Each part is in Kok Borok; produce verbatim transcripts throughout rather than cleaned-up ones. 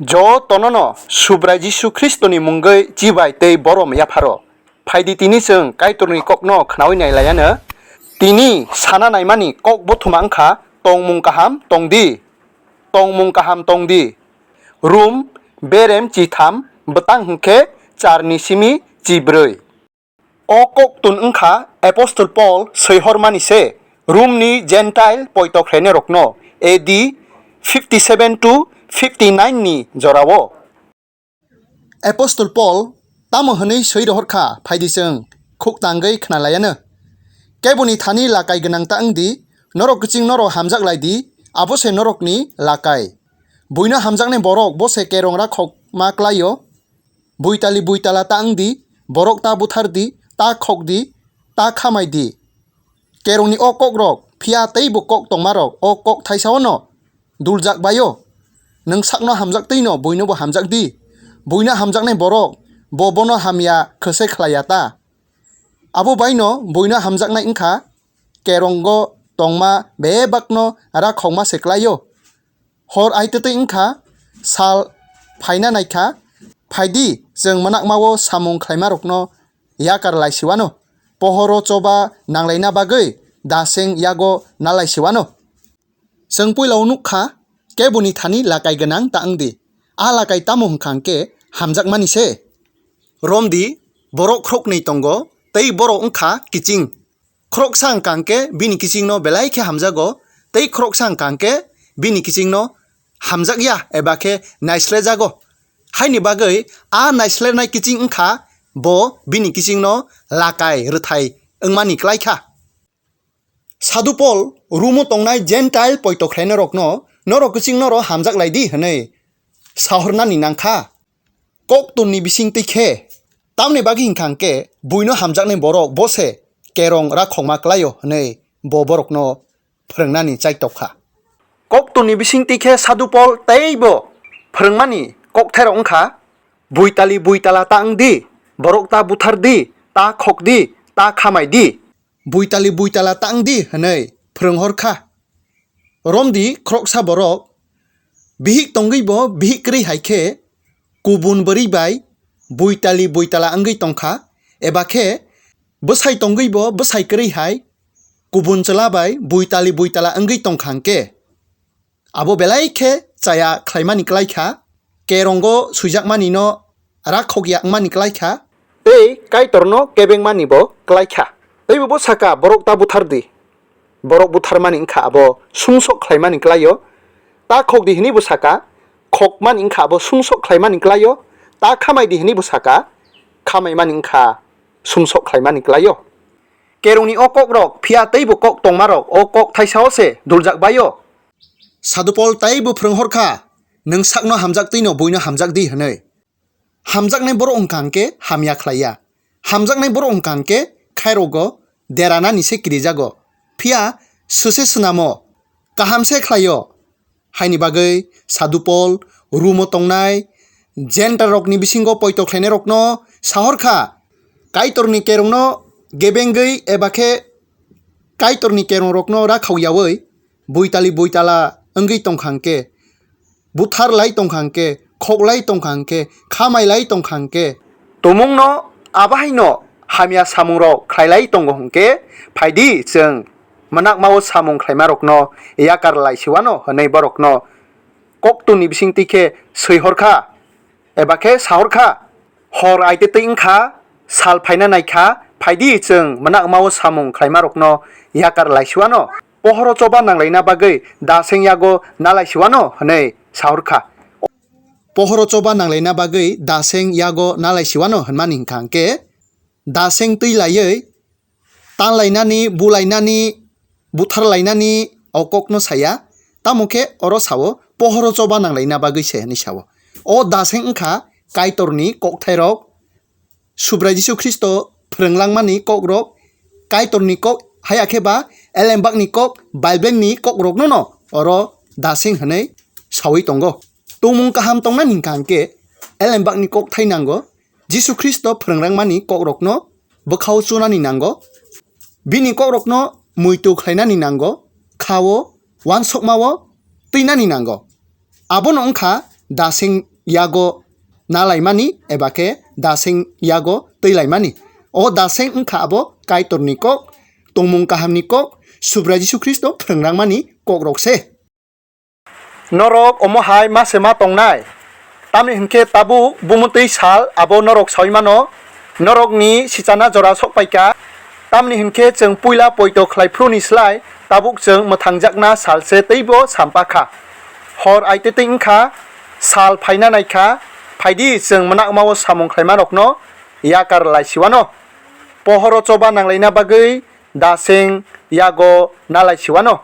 Jotonono Subrai Jisu Khristoni mungwi chibai tei borom yapharo. Phaidi tini chwng Kaitorni kokno khnaui nailaiano. Tini sana naimani kok bothoma wngkha tongmung kaham tongdi. Tongmung kaham tongdi. Rum berem chitham bwtang hwnkhe charni simi chibrwi. O koktun wngkha Apostol Paul soihormani se Romni Gentile poito khrenerokno A D fifty seven to fifty nine ni jorao. Apostol Paul tamo hwnwi swi rohor kha, phaidi chwng khuk tangwi khna laiano. Keboni thani lakai gwnang ta wng di, norok kiching norok hamjak lai di, abo se norokni lakai. Buino hamjaknai borok bo se kerong rakhok ma klaio. Buitali buitala ta wng di, borok ta buthar di, ta khok di, ta khamai di. Kerongni o kokrok, phiya teibo kok tongmarok o kok thaisao no duljak baio. Nwng sakno hamjak twi no buinobo hamjak di. Buino hamjaknai borok bo bono hamya khwse khlaiya ta. Abo baino buino hamjaknai wngkha kerongo tongma bebakno rakhokma se klaio. Hor aitwtwi wngkha, sal phaina naikha, phaidi chwng mwnakmao samung khlaimarokno yakar laisiwano, pohoro choba nanglaina bagwi daseng yago nalaisiwano. Chwng puilao nukha, keboni thani lakai gwnang ta wng di. A lakai tamo hwnkha hwnkhe hamjakmani se. Romdi, borok khoroknwi tongo, tei borok wngkha kiching. Khoroksa wngkha hwnkhe bini kichingno belai khe hamjago, tei khoroksa wngkha hwnkhe bini kichingno hamjakya eba khe naislerjago. Haini bagwi a naislernaini kiching wngkha bo bini kichingno lakai rwthai wngmani klaikha. Sadhu Pol Rumo tongnai Gentile poito khlainairokno norok kiching norok hamjak lai di hwnwi sahornani nangkha. Koktunni bisingtwi khe tamni bagwi hwnkha hwnkhe buino hamjaknai borok bo se kerong rakhokma klaio hwnwi bo borokno phwrwngnani chaitokha. Koktunni bisingtwi khe Sadhu Pol teibo phwrwngmani kokthairok wngkha, buitali buitala ta wng di, borok ta buthar di, ta khok di, ta khamai di. Buitali buitala ta wng di hwnwi phwrwng hor kha. Romdi khoroksa borok bihik tongwibo bihik kwrwi hai khe kubun bwrwi bai buitali buitala wngwi tongkha, eba khe bwsai tongwibo bwsai kwrwi hai kubun chwla bai buitali buitala wngwi tongkha hwnkhe. Abo belai khe chaya khlaimani klaikha, kerongo swijakmanino rakhokya wngmani klaikha. Tei Kaitorno kebengmanibo klaikha. Teibo bo saka, borok ta buthar di. Borok butharmani wngkha abo sumsok khlaimani klaio. Ta khok di hwnwibo saka, khokmani wngkha abo sumsok khlaimani klaio. Ta khamai di hwnwibo saka, khamaimani wngkha sumsok khlaimani klaio. Kerongni o kokrok phiya teibo kok tongmarok o kok thaisao se duljak baio. Sadhu Pol teibo phwrwng hor kha, nwng sakno hamjak twino buino hamjak di hwnwi. Hamjaknai borok wngkha hwnkhe hamya khlaiya. Hamjaknai borok wngkha hwnkhe khairogo deranani se kirijago. Phiya swse swnamo, kaham se khlaio. Haini bagwi Sadhu Pol Rumo tongnai Gentile rokni bisingo poito khlainairokno sahor kha, Kaitorni kerongno gebengwi eba khe Kaitorni kerongrokno rakhokyawi buitali buitala wngwi tongkha hwnkhe, buthar lai tongkha hwnkhe, khok lai tongkha hwnkhe, khamai lai tongkha hwnkhe, tumungno abo haino hamya samungrok khlai lai tongo hwnkhe, phaidi chwng mwnakmao samung khlaimarokno yakar lai siwano hwnwi borokno koktunni bisingtwi khe swi hor kha eba khe sa hor kha. Hor aitwtwi wng kha, sal phaina nai kha, phaidi chwng mwnakmao samung khlaimarokno yakar lai siwano. Pohoro choba nanglaina bagwi daseng yago nalai siwano hwnwi sa hor kha. Pohoro choba nanglaina bagwi daseng yago nalai siwano hwnmani hwnkha hwnkhe, daseng twi laiwi tanlainani, bulainani, butharlainani o kokno saya, tamo khe oro sao, pohoro choba nanglaina bagwi se hwnwi sao. O daseng wngkha Kaitorni kokthairok, Subrai Jisu Khristo phwrwng langmani kokrok, Kaitorni kok, haya khe ba Elembakni kok, Bible-ni kokrokno no oro daseng hwnwi saui tongo. Tongmung kaham tongnani hwnkha hwnkhe Elembakni kokthai nango, Jisu Khristo phwrwng langmani kokrokno bwkhao chunani nango, bini kokrokno muitu khlainani nango, khao, uansukmao twinani nango. Abono wngkha daseng yago nalaimani eba khe daseng yago twilaimani. O daseng wngkha abo Kaitorni kok, tongmung kahamni kok, Subrai Jisu Khristo phwrwng langmani kokrok se. Norok omo hai ma se ma tongnai, tamni hwn khe tabuk bumutwi sal abo norok saui mano, norokni sichana jora sok pai kha. Tamni hwn khe chwng puila poito khlai phruni slai tabuk chwng mwthangjakna sal se teibo sampa kha. Hor aitwtwi wng kha, sal phaina nai kha, phai di chwng mwnakma-o samung khlaimarokno yakar lai si wano. Pohoro choba nang laina bagwi daseng yago nalai si wano.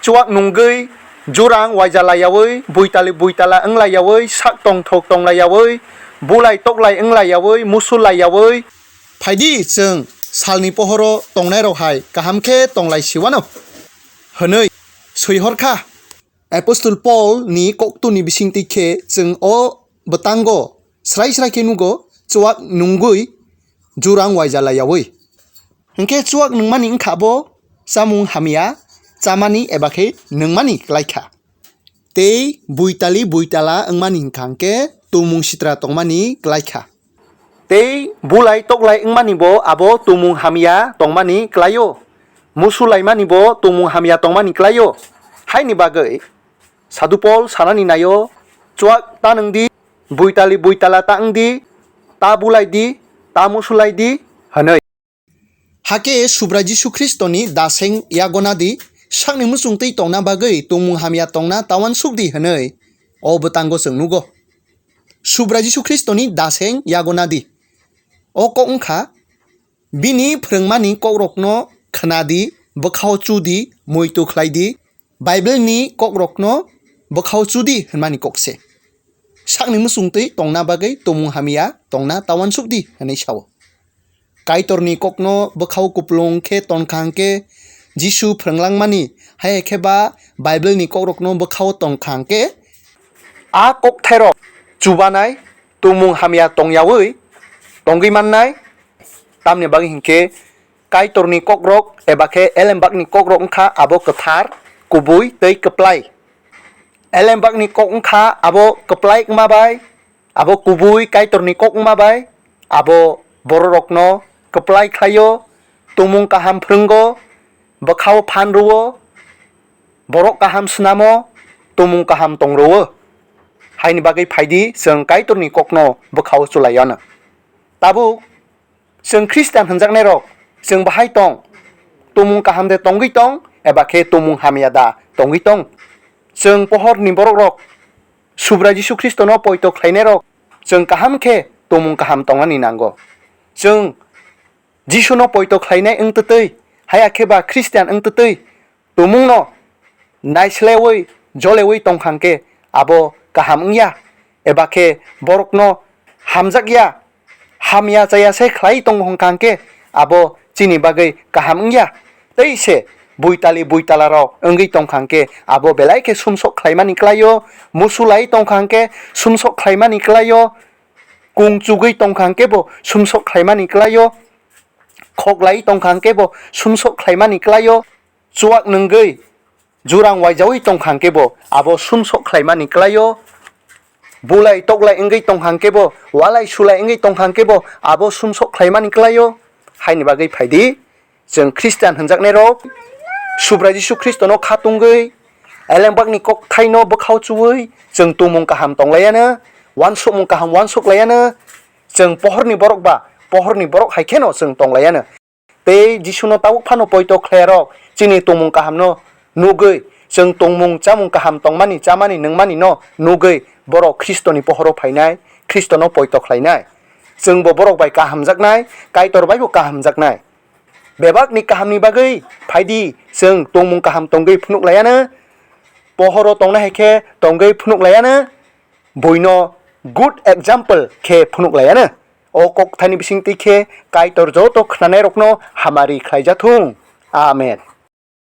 Chuak nungwi, jurang waija lai yaui, buitali buitala wng lai yaui, sak tongthok tong lai yaui, bulai toklai wng lai yaui, musu lai yaui. Phai di, chwng salni pohoro tongnairok hai kaham khe tong lai si wano, hwnwi swi hor kha. Apostol Paul ni koktuni bisingtwi khe chwng o bwtango srai srai khe nugo, chuak nungwi jurang waija lai yaui. Hwnkhe chuak nungmani wngkha bo chamung hamya chamani eba khe nungmani klai kha. Tei buitali buitala wngmani hwnkha hwnkhe tumung sitra tongmani klai kha. Tei bulai toklai wngmani bo abo tumung hamya tongmani klai-o, musu laimani bo tumung hamya tongmani klai-o. Haini bagwi Sadhu Pol sanani nai-o, chuak ta nung di, buitali buitala ta wng di, ta bulai di, ta musu lai di, hwnwi. Hakhe Subrai Jisu Khristoni daseng yagona di, sakni muchung twi tongna bagwi tumung hamya tongna ta uansuk di hwnwi o bwtango chwng nugo. Subrai Jisu Khristoni daseng yagona di. O kok wngkha, bini phwrwngmani kokrokno khna di, bwkhao chu di, muitu khlai di, Bible ni kokrokno bwkhao chu di hwnmani kok se. Sakni muchung twi tongna bagwi tumung hamya tongna ta uansuk di hwnwi sao. Kaitorni kokno bwkhao kupulung khe ton kha hwnkhe Jisu phwrwng langmani, hai khe ba Bible ni kokrokno bwkhao ton kha hwnkhe a kokthairok chubanai, tumung hamya tong yaui tongwi mannai. Tamni bagwi hinkhe Kaitorni kokrok eba khe elembakni kokrok wngkha abo kwthar, kubui tei kwplai. Elembakni kok wngkha abo kwplai wngma bai, abo kubui Kaitorni kok wngma bai, abo bororokno kwplai khlaio, tumung kaham phwrwngo, bwkhao phan rwo, borok kaham snamo, tumung kaham tong rwo. Haini bagwi phai di, chwng Kaitorni kokno bwkhao chulai anw. Tabuk chwng Khristian hwnjaknairok, chwng bahai tong? Tumung kaham de tongwi tong, eba khe tumung hamya da tongwi tong? Chwng pohorni borokrok Subrai Jisu Khristono poito khlainairok, chwng kaham khe tumung kaham tongnani nango. Chwng Jisuno poito khlainai wng twtwi, haya khe ba Khristian wng twtwi, tumungno naislaiwi jolewi tongkha hwnkhe abo kaham wngya, eba khe borokno hamjakya, hamya chaya se khlai tongo hwnkha hwnkhe abo chini bagwi kaham wngya. Tei se buitali buitalarok wngwi tongkha hwnkhe abo belai khe sumsok khlaimani klaio, musulai tongkha hwnkhe sumsok khlaimani klaio, kung chugwi tongkha hwnkhe bo sumsok khlaimani klaio, khoklai tongkha hwnkhe bo sumsok khlaimani klaio. Chuak nungwi jurang waijaui tongkha hwnkhe bo abo sumsok khlaimani klaio. Bulai toklai wngwi tongkha hwnkhe bo, walai sulai wngwi tongkha hwnkhe bo abo sumsok khlaimani klaio. Haini bagwi phai di, chwng Khristian hwnjaknairok Subrai Jisu Khristono kha tungwi, elembakni kokthaino bwkhao chuwi chwng tumung kaham tonglaiano, uansukmung kaham uansuklaiano, chwng pohorni borok ba pohorni borok hai kheno chwng tonglaiano. Tei Jisuno tabuk phano poito khlaiyarok chini tongmung kahamno nugwi, chwng tongmung chamung kaham tongmani chamani nungmanino nugwi borok Khristoni pohoro phainai, Khristono poito khlainai. Chwngbo borok bai kahamjaknai, Kaitor baibo kahamjaknai. Bebakni kahamni bagwi phaidi, chwng tongmung kaham tongwi phunuk laiano, pohoro tongna hai khe tongwi phunuk laiano, buino good example khe phunuk laiano. O kokthaini bisingtwi khe Kaitor joto khnanairokno hamari khlaijathung. Amen.